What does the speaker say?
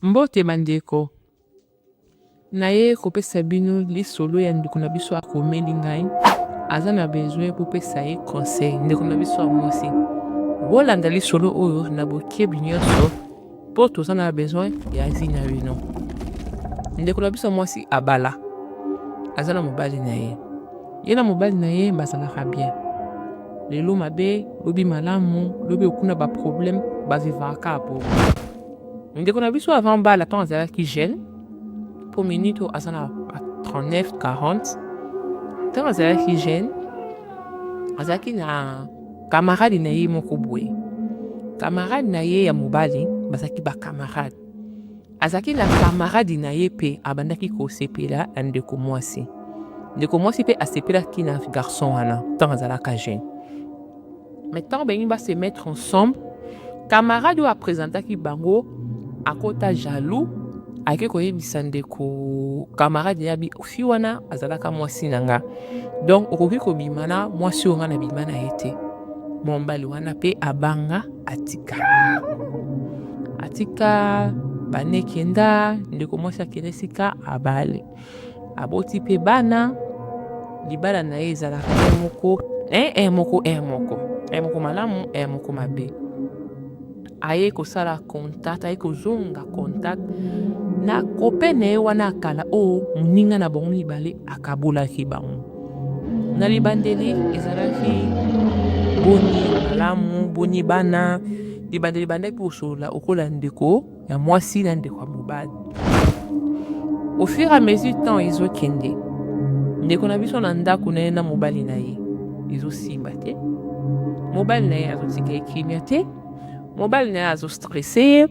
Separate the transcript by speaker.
Speaker 1: Mbote bandeko, naye kopesa bino lisolo ya ndeko na biso akomeli ngai, aza na besoin bopesa ye conseil. Ndeko na biso ya mwasi, bolanda lisolo oyo na bokebi nyonso mpo toza na besoin ya avis na bino. Ndeko na biso ya mwasi abala, aza na mobali na ye. Ye na mobali na ye bazalaka bien, lelo mabe, lobi malamu, lobi okuna ba problème, bavivaka kaka bongo. Ndeko na biso avant bala, ntango azalaki jeune, po minute oyo aza na 39 40, ntango azalaki jeune, azalaki na camarade na ye moko boye. Camarade na ye ya mobali, bazalaki ba camarade. Azalaki na camarade na ye mpe abandaki kosepela na ndeko mwasi. Ndeko mwasi mpe asepelaki na garçon wana ntango azalaka jeune. Mais ntango balingi ba se mettre ensemble, camarade oyo apresentaki bango akota jaloux, ake koyebisa ndeko camarade ya bi fi wana azalaka mwasi na nga, donc okoki kobima na mwasi oyo nga na bima na ye te. Mobali wana mpe abanga, atika atika banekenda. Ndeko mwasi akende esika abale, aboti mpe bana. Libala na ye ezalaka ye moko moko moko moko malamu, moko mabe. Aye kosala contact, aye kozonga contact na copain na ye wana akala, oyo moninga na bango mibale akabolaki bango. Na libandeli ezalaki boni malamu, boni bana. Libandeli bandaki kosolola okola ndeko ya mwasi na ndeko ya mobali. Au fur et à mesure temps ezokende, ndeko na biso na ndako na ye na mobali na ye ezosimba te. Mobali na ye azotika ye kimia te, mobali na ye azostresse ye.